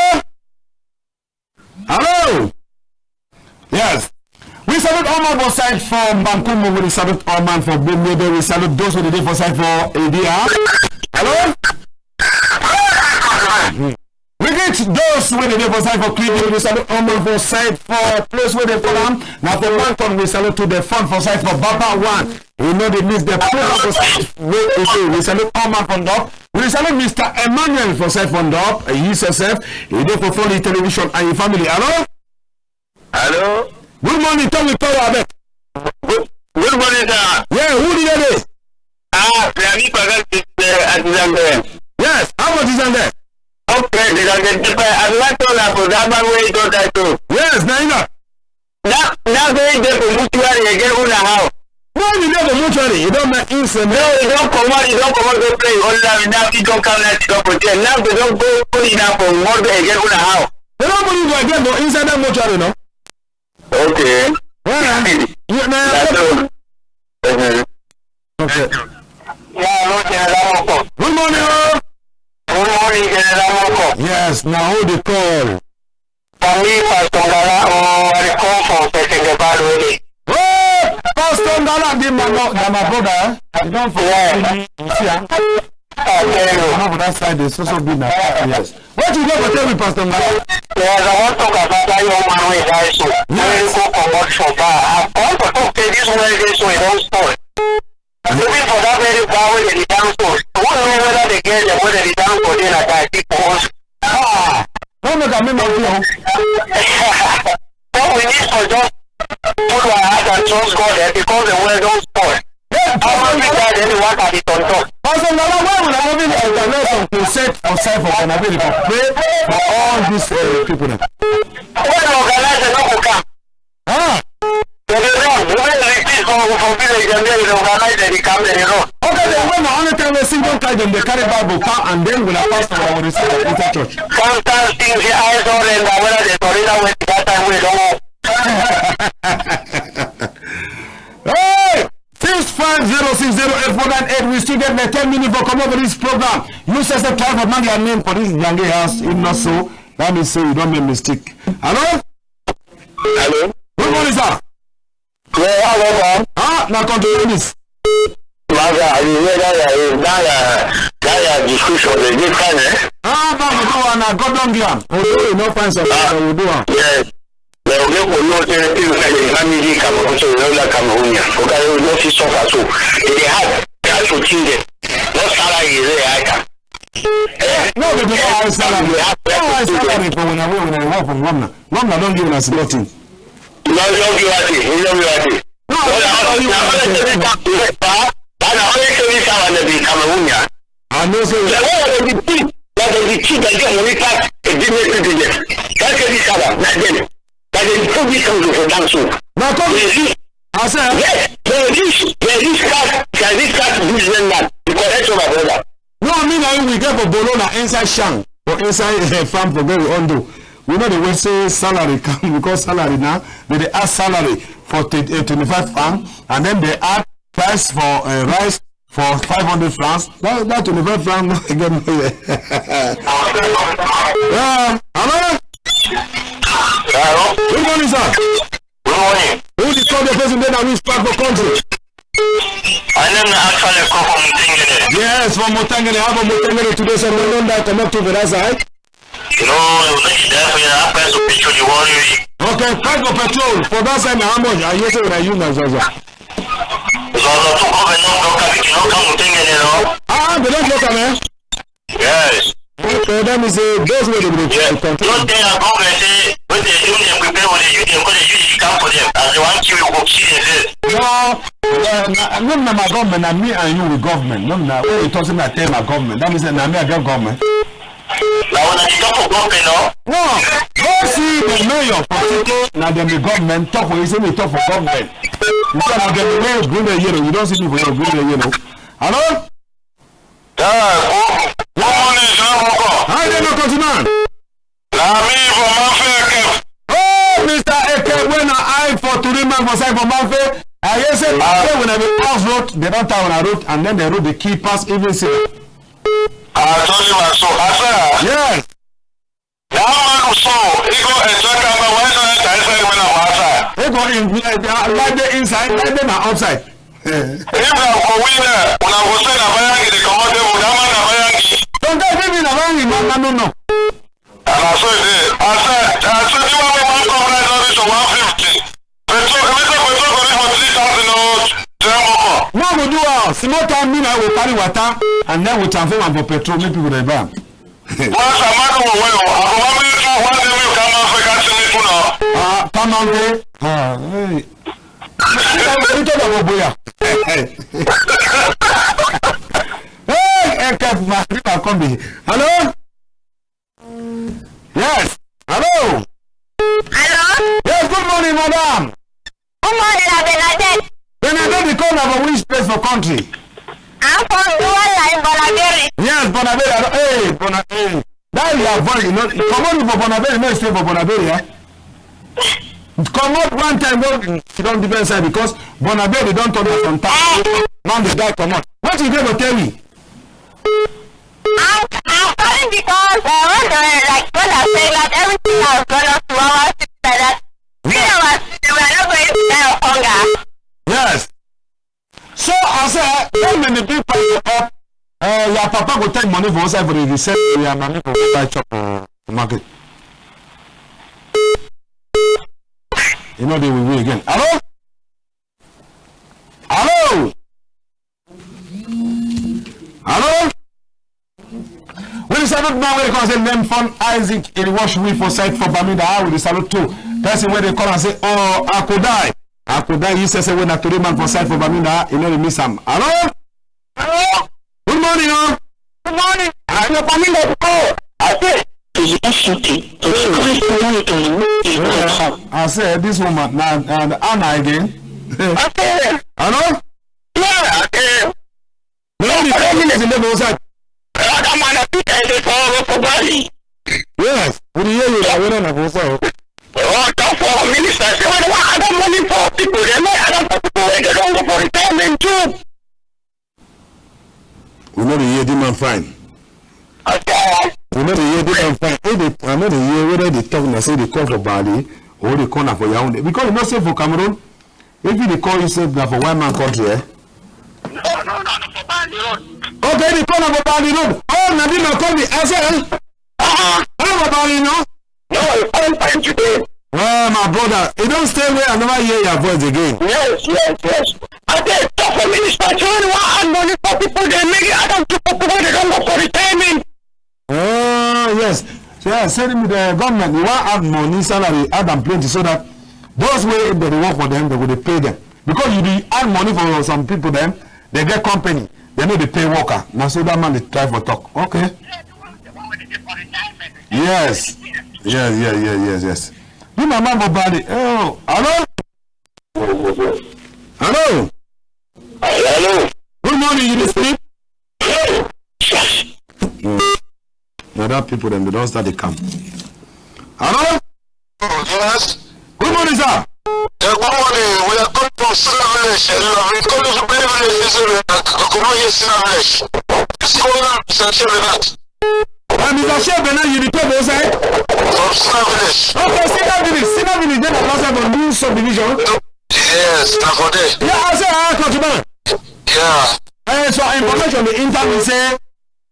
Hello? Hello? Yes. We salute all man for side for Mbankumu. We salute all man for Bomede. We salute those wey dey dey for side for Edia. Hello? We greet those wey dey dey for side for Kribi. We salute all man for side for place wey dey call am. Na for Mankon we salute to the fun for side for Baba One. We no dey miss the program for side wey e dey. We salute all man for Ndop. We salute Mister Emmanuel for side for Ndop. He sef, he dey for front the television and him family. Hello? Hello? Good morning. Tell me, call abeg. Good, good morning, sir. Yeah, who dey dey? Ah, Rami Pagal is the artisan there. Yes, how about this one there? Okay, this one there. I like to laugh for that man wey don die so. Yes, na him na. That, that wey dey for mortuary again, una how? No, we dey for mortuary. You don make insane. No, you don comot, you don comot go play. Only now, now you don come now, you don for there. Now they don go put it down for morgue again, una how? They don put it again for inside that mortuary, no? Okay. Well, you, na, na so. Uh-huh. Okay. Yeah, hello, General Moko. Good morning, oh. Good morning, General Moko. Yes, na who dey call? For me, Pastor Ngala, oh, I dey call for Petenge Balwele. Oh, Pastor Ngala, the man, no, na my brother, eh? You don forget me, you see, ah? I tell you. I know for that side, they so, so be now. Yes. What you go for tell me, Pastor Ngala? Yes, I wan talk about that young man wey die so. Yes. Wey go comot for bar. I want to talk say this one dey so, e don spoil. Even for that very bar wey dem dey dance for, who know whether the girl dem wey dem dey dance for dey na die people own? Ah, no make am make my feel. So we need for just put our heart and trust God, eh, because the world don spoil. Hey, Pastor Ngala, why una no fit organize some crusade for side for Bonaberi for pray for all these, uh, people dem? When we organize, dem no go come. Ah. Dem dey run. Women repeat for, for village, dem dey organize, dem dey come, dem dey run. Okay, then when na only time wey sin don carry dem, dey carry Bible come, and then we na pastor, we dey receive dem inside church. Sometimes things dey eyes don render, whether dem surrender wetin that time wey don. Hey! Six five zero six zero eight four nine eight. We still get like ten minutes for comot for this program. You say, say, try for mark your name for this Nyange house. If not so, that means say you don make mistake. Hello? Hello? Good morning, sir. Yeah, hello, sir. Ah, na control this. Master, I dey hear that your, that your, that your description dey dey fine, eh? Ah, but we do one, I got down there. We do, we no find something, ah, but we do one. Yes. But we make we know say people wey dey manage Cameroon, so we no like Cameroonian. Because we don see suffer so. E dey hard. E hard to think dem. No salary is there, I can. Eh? No, but you know high salary. We have, we have no to do salary for when I, when I work for governor. Governor don give una small thing. No, no give us it. No give us it. No, I don't tell you what I say. But na only saving salary be Cameroonian. I know say. The way dem dey cheat, that dem dey cheat, dem get money pass the business people dem. That saving salary, na dem. That dem put this country for down so. Na come. They rich. I say. Yes, they rich, they rich pass, they rich pass businessman. You correct, my brother. No, I mean, I, we get for Bolo na inside Shang, for inside, eh, farm for where we all do. We know the way say salary come because salary now, they dey add salary for t-, eh, twenty-five francs, and then they add price for, eh, rice for five hundred francs. That, that twenty-five francs, no, again, no, yeah. Yeah, hello? Hello? Good morning, sir. Good morning. Who dey call the person dey na which part for country? My name na Alpha Leko from Mutengene. Yes, from Mutengene. How about Mutengene today? So no don die comot too for that side. No, we no dey die for here. That price of petrol dey worry me. Okay, price of petrol for that side na how much? I hear say na you na Zaza. No, no, two government don block am, make e no come Mutengene, no? Ah, ah, dem don block am, eh? Yes. Okay, that means say those wey dey, dey, yes, dey control. Just tell your government say, when dem do, dem prepare for the youth, dem call the youth, dey come for dem. As dem wan kill, we go kill dem first. No, eh, na, no, na my government, na me and you with government. No, na when you talk say na tell my government, that means say na me I get government. Na una dey talk for government, no? No, go see the mayor for city, na dem be government, talk for you, say me talk for government. You say na dem be mayor, green and yellow, you don see me for your green and yellow. Hello? Yeah, good, good morning, General Moko. How you dey, my countryman? Na me for Mamfe Ekep. Oh, Mister Ekep, wey na eye for tori man for side for Mamfe. I hear say, ah, today when I be house road, dem don tie una road, and then the road dey kill pass even say. I told you, my soul. I said, yes. That man so, he go enjoy Kamba. Why not enter inside when I'm outside? He go in, eh, eh, light dey inside, light dey na outside. Eh. If na for we there, una go say na Bayangi dey comot table. That man na Bayangi. Sometimes maybe na Bayangi, man, I no know. And I say, eh, I say, I say, the one wey wan come right now reach to one fifty. Petrol, if you say petrol go reach for three thousand or three hundred. Now we do, uh, small time, me na go carry water, and then we transform am for petrol, make people dey buy am. Once a man go well, I go want me to one day you come and fake and see me too now. Ah, come and go. Ah, hey. Little bit of boya. Hey, hey, come, ma, ma, come be. Hello? Yes. Hello? Hello? Yes, good morning, madam. Good morning, na Bernadette. Bernadette, you call na for which place for country? I'm from Douala in Bonaberi. Yes, Bonaberi. I don, hey, Bona-, hey. That your voice, you know, comot for Bonaberi, no stay for Bonaberi, eh? Comot one time, go sit down different side because Bonaberi don turn am some time. Eh. Man dey die comot. Wetin you dey go tell me? I'm, I'm calling because, uh, when the, like, when I say that everything has gone up to our city like that, we, yeah, our city, we are not going to die of hunger. Yes. So I say, when many people up, uh, your papa go take money for outside for the sell your money for go buy chop for the market. You know they will win again. Hello? Hello? Hello? We dey salute man wey dey call say name fun Isaac. He dey watch we for side for Bamenda. We dey salute too. Person wey dey call and say, oh, I could die. I could die. You say, say, when a tori man for side for Bamenda, you know they miss am. Hello? Hello? Good morning, oh. Good morning. I know Bamenda to call. I say, to the F C T, to the Christ money to the, yeah, I say, this woman, na, na, na Anna again. I say, hello? Yeah, I say, no, the family is in the outside. Other man, I think I dey for, for Bali. Yes, we dey hear you, na whether na for outside. Oh, talk for minister. Say, when they want other money for people, they make other for people wey they don go for retirement too. We no dey hear the man fine. Okay. We no dey hear the man fine. If they, I no dey hear whether they talk na say they call for Bali or they call na for Yaoundé. Because you know say for Cameroon, if you dey call yourself na for white man country, eh? No, no, no, no, for Bali Road. Okay, they call na for Bali Road. Oh, na the man call me. I say, eh? Uh-huh. How about you know? No, I find fine today. Ah, my brother, you don stay where I never hear your voice again. Yes, yes, yes. I dey talk for minister, say when you want add money for people, they make it add am to people wey they don go for retirement. Ah, yes. So, yeah, say me the government, you want add money, salary, add am plenty so that those wey if they dey work for them, they go dey pay them. Because you dey add money for some people, them, they get company, they no dey pay worker. Na so that man dey try for talk. Okay. Yes. Yes, yes, yes, yes, yes. You my man for body. Oh, hello? Hello? Hello? Good morning, you dey sleep? Hmm. Na that people dem, they don start dey come. Hello? Yes. Good morning, sir. Yeah, good morning. We are calling from Sina Village. And we have been calling from many villages this area. We could not hear Sina Village. This call now, Mister Shey Bernard. Uh, Mister Shey Bernard, you dey call for outside? From Sina Village. Okay, Sina Village. Sina Village, then I was for new subdivision. Yes, na for there. Yeah, I say, ah, countryman. Yeah. Eh, so information dey enter me say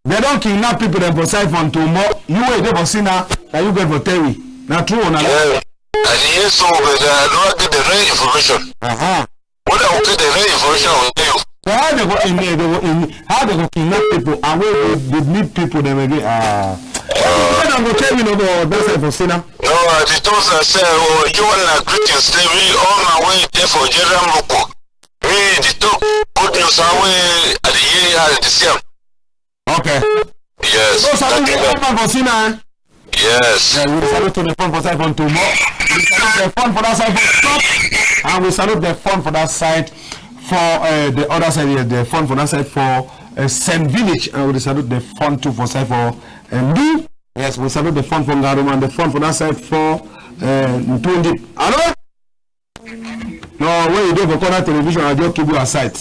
they don kidnap people dem for side for Ntombo. You wey dey for Sina, na you get for tell me. Na true or na lie? Yeah. I dey hear so, but I no get the real information. Uh-huh. What I will say, the real information I will tell you. So how they go in there, they go in, how they go kidnap people and where they, they meet people them again? Ah. Where dem go tell me no go that side for Sina? No, I dey talk say, say, oh, you want to greet you, say, we all my way there for General Moko. Me, dey talk good news, how we, I dey hear, I dey see am. Okay. Yes. So, salute the fon for Sina, eh? Yes. Yeah, we salute to the fon for side for Ntumbo. We salute the fon for that side for Stop. And we salute the fon for that side for, uh, the other side here, the fon for that side for, uh, Saint Village. And we salute the fon too for side for, uh, Ndu. Yes, we salute the fon for Ngarum and the fon for that side for, uh, Ntundi. Hello? No, when you dey for corner television, I just keep you aside.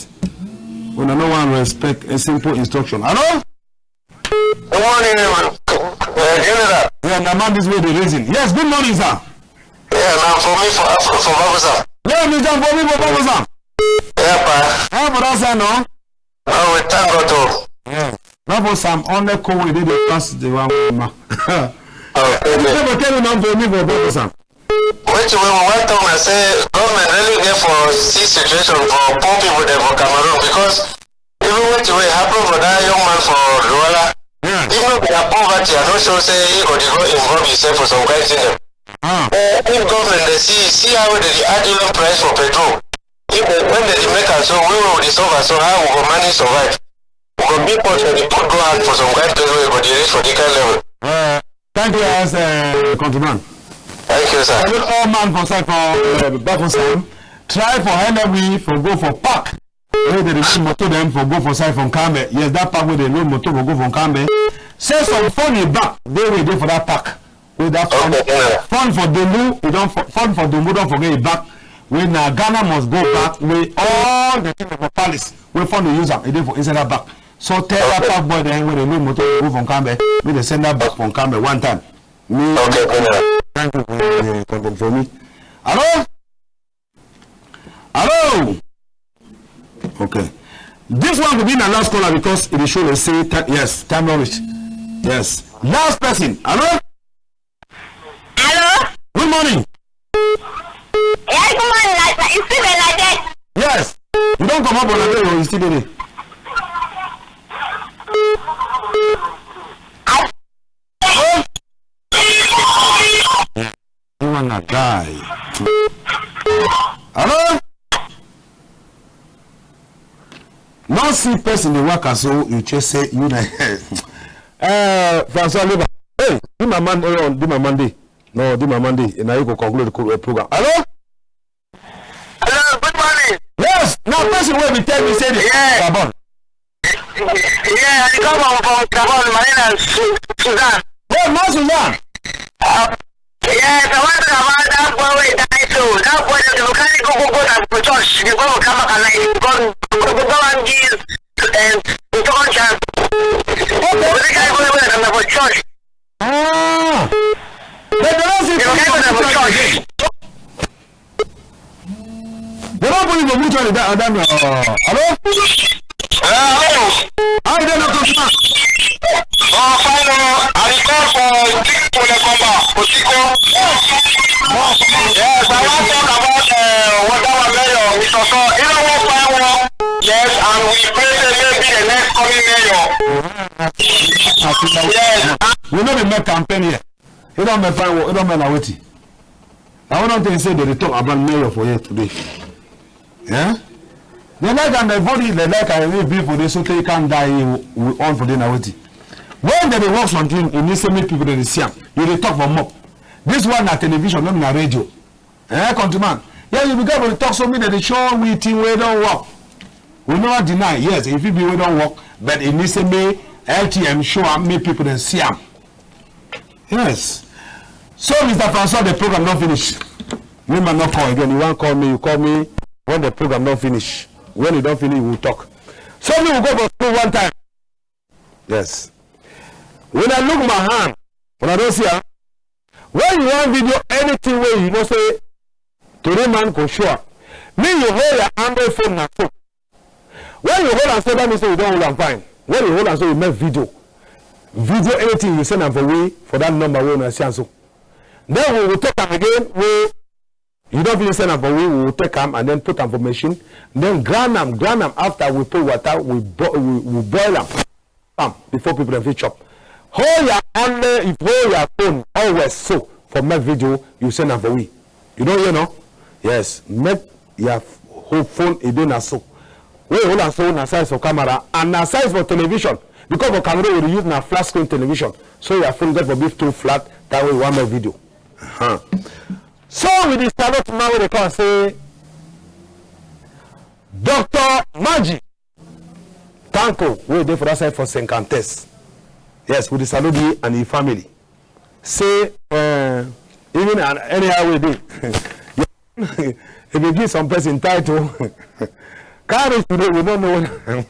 Una no wan respect a simple instruction. Hello? Good morning, uh, General. Yeah, na man this way dey reason. Yes, good morning, sir. Yeah, na for me for, for, for Bafoussam. Yeah, Mister For me for Bafoussam. Yeah, pa. How for that side, no? Oh, we thank God, oh. Yeah. Bafoussam, only cold wey dey dey pass the one wey ma. Oh, okay. Never tell you now for me for Bafoussam. Wetin wey we wan talk na say government really get for see situation for poor people dem for Cameroon, because even wetin wey happen for that young man for Douala, yeah, if no be that poverty, I no sure say he go dey go involve himself for some kind thing dem. Ah. Eh, if government dey see, see how dem dey add even price for petrol. If dem, when dem dey make am so, we wey we dey suffer so, how we go manage survive? We go be poor, dem dey put go hand for some kind place wey e go dey reach for this kind level. Uh, thank you, as, uh, countryman. Thank you, sir. Salute all man for side for, uh, Bafoussam. Try for help we for go for park. Wey dem dey load motor dem for go for side for Nkambe. Yes, that park wey dem load motor for go for Nkambe. Say some funny back dey wey dey for that park. Wey that fon, okay, yeah, fon for Dumbu, e don fo-, fon for Dumbu don forget e back. Wey na Ghana must go back. Wey all the thing for palace wey fon dey use am, e dey for inside that back. So tell that, okay, park boy dem wey dey load motor go for Nkambe, make dem send that back for Nkambe one time. Me, okay, yeah. Thank you for the content for me. Hello? Hello? Okay. This one go be na last caller because e dey show dey say ti-, yes, time don reach. Yes. Last person. Hello? Hello? Good morning. Yes, good morning, Lata. You speak like that? Yes. You don comot for Nigeria, you still dey there. I You wanna die. Hello? No see person dey waka so you just say you na. Eh, Francois Leba. Hey, this my man, eh, on this my Monday. No, this my Monday. And now you go conclude the co-, eh, program. Hello? Hello, good morning. Yes, na person wey be tell me say the, yeah, Gabon. Yeah, I dey come from, from Gabon. My name na Su-, Suzanne. Hey, Ma Suzanne. Uh, yes, I wan talk about that boy wey die so. That boy that dem carry go, go, go na for church. Dem go come back alive. God, God, God wan give, um, second chance. Okay. But dem carry go, go na for church. Ah. But dem don say dem carry go na for church again. Dem don put you for mortuary that, that, uh, hello? Eh, hello. How you dey now, countryman? Oh, fine, oh. I dey call for Dick Polekomba, Otiko. Yes, I wan talk about, uh, what that one mayor, Mister So. You know what fine work? Yes, and we pray say maybe the next coming mayor. Yes. We no dey make campaign here. You don make fine work. You don make na wetin? I wan tell you say dem dey talk about mayor for here today. Yeah? Dem like am, dem vote, dem like am, we be for dey so tey e come die, we on for dey na wetin? When dem dey work something, e mean say make people dem dey see am. You dey talk for mop. This one na television, no be na radio. Eh, countryman? Yeah, you be get for dey talk so make dem dey show we thing wey don work. We never deny, yes, e fit be wey don work, but e mean say make L T M show am, make people dem see am. Yes. So, Mister Francois, the program don finish. Me man no call again. You wan call me, you call me when the program don finish. When e don finish, we will talk. So me we go for school one time. Yes. When I look my hand, when I don see am, when you wan video anything wey you know say tori man go show am. Me you hold your Android phone na so. When you hold am so, that mean say you don hold am fine. When you hold am so, you make video. Video anything, you send am for we for that number wey una see am so. Then we will talk am again. We You don finish send am for we, we will take am and then put am for machine, then grind am, grind am. After we put water, we bo-, we, we boil am, am before people dem fit chop. Hold your only, if hold your phone always so for make video, you send am for we. You don hear, no? Yes, make your f-, whole phone e dey na so. Wey hold am so na size for camera and na size for television, because for Cameroon we dey use na flat screen television. So your phone get for be too flat, that way you wan make video. Uh-huh. So we dey salute man wey dey come say Doctor Maji Tanko, wey dey for that side for Cinquantes. Yes, we dey salute you and your family. Say, uh, even an-, anyhow wey dey. If you give some person title, carry today, we don't know.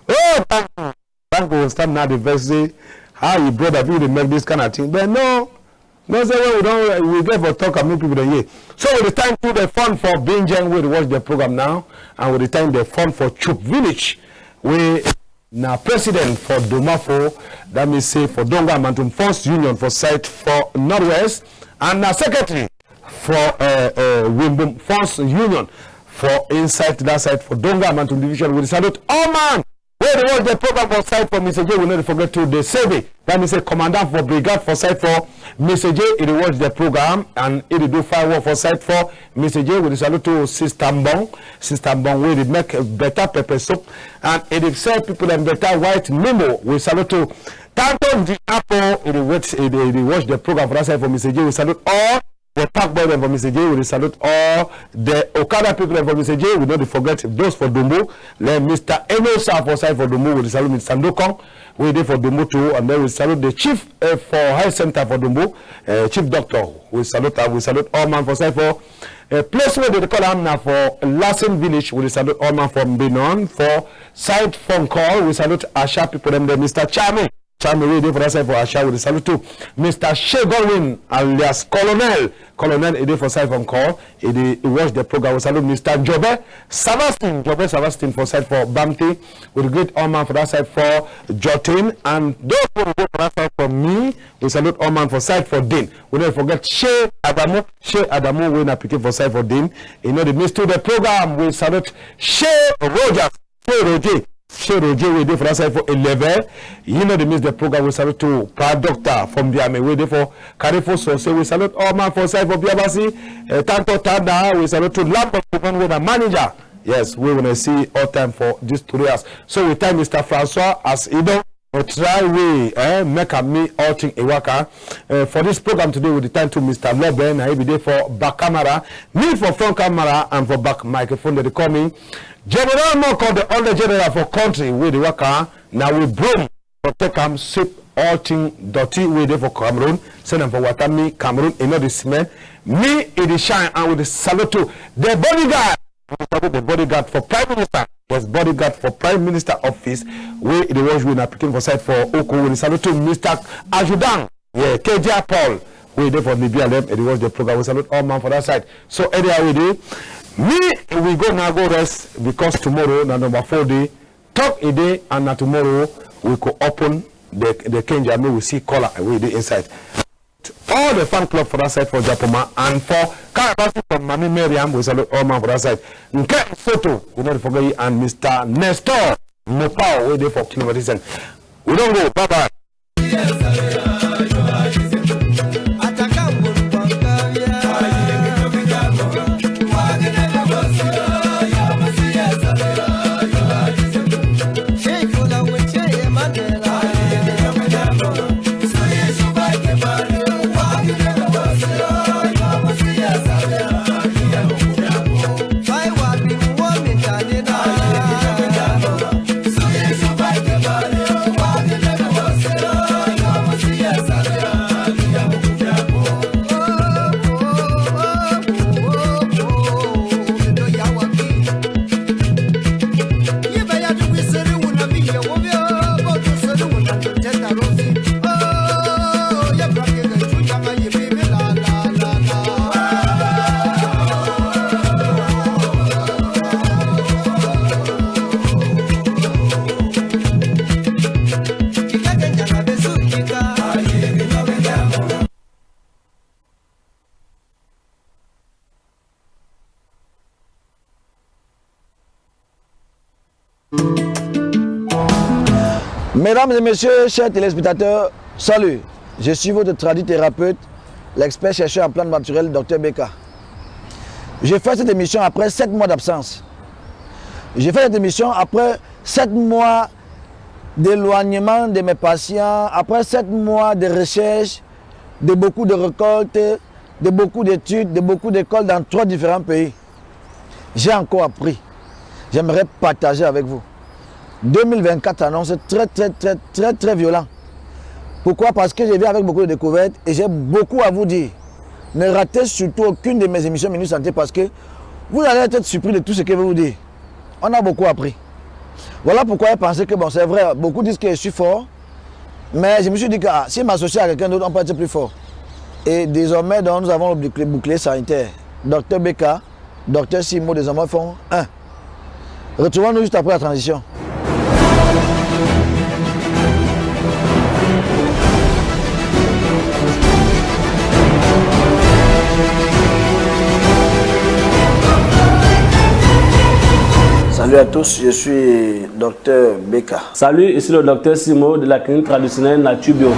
Oh, Tanko. Tanko go stand now, dey vex say, how your brother fit dey make this kind of thing? But no, no say when we don, we get for talk and make people dem hear. So we dey thank you the fun for Binjeng wey dey watch the program now, and we dey thank the fun for Chup Village, wey na president for Domafo, that means say for Donga Mantung Fons Union for side for Northwest, and na secretary for, uh, uh, Wimbum Fons Union for inside that side for Donga Mantung Division. We dey salute all man wey dey watch the program for side for Misaje, we no dey forget to dey save it. That means say commandant for brigade for side for Misaje, e dey watch the program and e dey do fine work for side for Misaje. We dey salute to Sister Mbong, Sister Mbong wey dey make better pepper soup and e dey sell people dem better white mimbo. We salute to Tanto Ndi Apple, e dey wait, e dey, e dey watch the program for that side for Misaje. We salute all the park boy dem for Misaje, we dey salute all the Okada people dem for Misaje. We no dey forget those for Dumbo. Like Mister Enosa for side for Dumbo, we dey salute Mister Ndokong, wey dey for Dumbo too, and then we salute the chief, eh, for health center for Dumbo, eh, chief doctor. We salute am. We salute all man for side for, eh, place wey dey call am na for Lassen village. We dey salute all man for Mbinon, for side for Nkol. We salute Asha people dem there, Mister Chame. Chame wey dey for that side for Asha, we dey salute too. Mister Shey Godwin alias Colonel. Colonel, e dey for side for Nkol. E dey watch the program. We salute Mister Jobe Savastin. Jobe Savastin for side for Bamti. We dey greet all man for that side for Jotin. And those wey dey for that side for me, we salute all man for side for Din. We no forget Shey Adamu. Shey Adamu wey na pikin for side for Din. You know the miss to the program. We salute Shey Rogers. Shey Roger, Shey Roger wey dey for that side for Eleve. You no dey miss the program. We salute to Pa Doctor from Biame wey dey for Carrefour. So say we salute all man for side for Biabasi. Eh, Tanto Tanda, we salute to Lambert, the man wey na manager. Yes, wey we na see all time for this three hours. So we thank Mister Francois as e don, eh, try way, eh, make am me all thing e waka. Eh, for this program today, we dey thank to Mister Lobe, na he be dey for back camera, me for front camera and for back microphone. Dem dey call me General Moko, the only general for country wey dey waka, na we broom for take am sweep all thing dirty wey dey for Cameroon, send am for water. Me, Cameroon, e no dey smell. Me, e dey shine, and we dey salute to the bodyguard. We dey salute the bodyguard for Prime Minister. Yes, bodyguard for Prime Minister office, wey e dey watch we na pikin for side for Oko. We dey salute to Mister Adjudant. Yeah, K J R Paul, wey dey for Libya, dem, e dey watch the program. We salute all man for that side. So anyhow we dey, me, we go now go rest because tomorrow na number four day. Talk e dey, and na tomorrow we go open the, the kenja, make we see color wey dey inside. All the fan club for that side for Japoma and for Karabasi from Mami Miriam, we salute all man for that side. Nke Soto, we no dey forget you, and Mister Nestor Mopao, wey dey for Kilometer. We don go, bye bye. Mesdames et messieurs, chers téléspectateurs, salut. Je suis votre tradithérapeute, l'expert chercheur en plantes naturelles, Docteur Beka. Je fais cette émission après sept mois d'absence. Je fais cette émission après sept mois d'éloignement de mes patients, après sept mois de recherche, de beaucoup de récoltes, de beaucoup d'études, de beaucoup d'écoles dans trois différents pays. J'ai encore appris. J'aimerais partager avec vous. Deux mille vingt-quatre annonce très, très, très, très, très violent. Pourquoi ? Parce que je viens avec beaucoup de découvertes et j'ai beaucoup à vous dire. Ne ratez surtout aucune de mes émissions Minute Santé parce que vous allez être surpris de tout ce que je vais vous dire. On a beaucoup appris. Voilà pourquoi j'ai pensé que, bon, c'est vrai, beaucoup disent que je suis fort, mais je me suis dit que, ah, si je m'associe à quelqu'un d'autre, on peut être plus fort. Et désormais, donc, nous avons le bouclier, bouclier sanitaire. Docteur Beka, Docteur Simo, désormais, font un. Retrouvons-nous juste après la transition. Salut à tous, je suis Docteur Beka. Salut, ici le Docteur Simo de la clinique traditionnelle Nature Bio.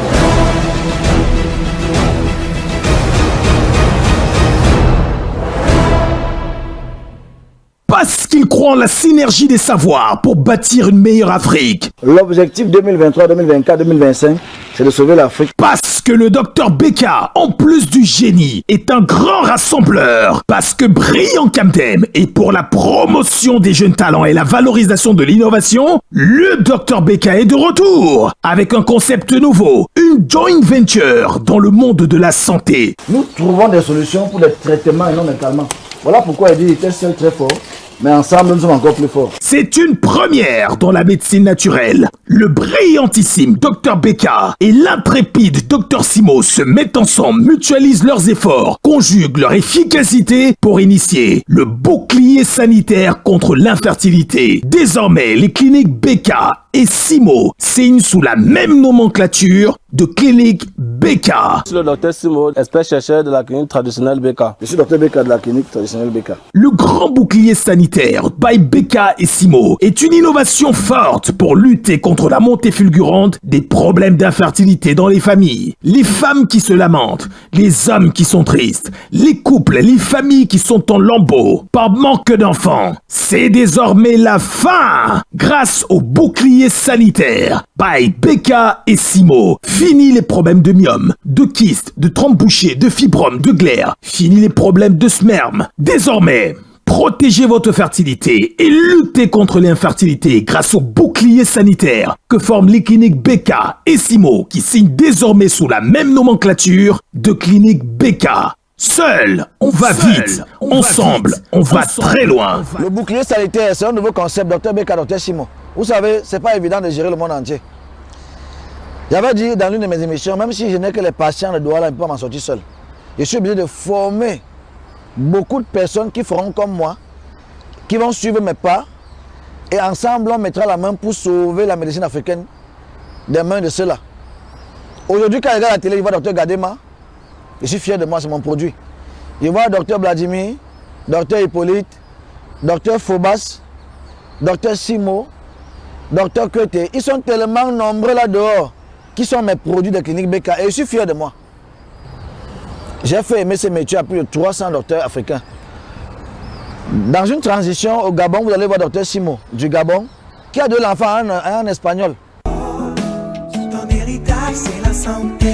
Parce qu'il croit en la synergie des savoirs pour bâtir une meilleure Afrique. L'objectif deux mille vingt-trois, deux mille vingt-quatre, deux mille vingt-cinq, c'est de sauver l'Afrique. Parce que le Docteur Beka, en plus du génie, est un grand rassembleur. Parce que Brillant Camdem est pour la promotion des jeunes talents et la valorisation de l'innovation, le Docteur Beka est de retour avec un concept nouveau, une joint venture dans le monde de la santé. Nous trouvons des solutions pour les traitements et non les calmants. Voilà pourquoi il dit, il était seul très fort, mais ensemble, nous sommes encore plus forts. C'est une première dans la médecine naturelle. Le brillantissime Docteur Beka et l'intrépide Docteur Simo se mettent ensemble, mutualisent leurs efforts, conjuguent leur efficacité pour initier le bouclier sanitaire contre l'infertilité. Désormais, les cliniques Beka et Simo signent sous la même nomenclature de clinique Beka. Je suis le Docteur Simo, expert chercheur de la clinique traditionnelle Beka. Je suis Docteur Beka de la clinique traditionnelle Beka. Le grand bouclier sanitaire by Beka et Simo est une innovation forte pour lutter contre la montée fulgurante des problèmes d'infertilité dans les familles. Les femmes qui se lamentent, les hommes qui sont tristes, les couples, les familles qui sont en lambeaux par manque d'enfants. C'est désormais la fin grâce au bouclier sanitaire by Beka et Simo. Fini les problèmes de myome, de kyste, de trompe bouchée, de fibrome, de glaire. Fini les problèmes de sperme. Désormais, protégez votre fertilité et luttez contre l'infertilité grâce au bouclier sanitaire que forment les cliniques Beka et Simo qui signent désormais sous la même nomenclature de clinique Beka. Seul, on va vite. Ensemble, on va très loin. Le bouclier sanitaire, c'est un nouveau concept, Docteur Beka, Docteur Simo. Vous savez, c'est pas évident de gérer le monde entier. J'avais dit dans l'une de mes émissions, même si je n'ai que les patients de Douala, je ne peux pas m'en sortir seul. Je suis obligé de former beaucoup de personnes qui feront comme moi, qui vont suivre mes pas, et ensemble, on mettra la main pour sauver la médecine africaine des mains de ceux-là. Aujourd'hui, quand je regarde la télé, je vois Docteur Gadema, je suis fier de moi, c'est mon produit. Je vois Docteur Vladimir, Docteur Hippolyte, Docteur Fobas, Docteur Simo, Docteur Kwete. Ils sont tellement nombreux là dehors qui sont mes produits de clinique Beka et je suis fier de moi. J'ai fait aimer ce métier à plus de trois cents docteurs africains. Dans une transition au Gabon, vous allez voir Docteur Simo du Gabon, qui a donné l'enfant à un, à un Espagnol. Ton héritage, c'est la santé.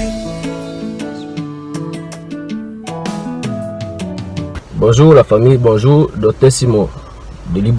Bonjour la famille, bonjour Docteur Simo de Lib-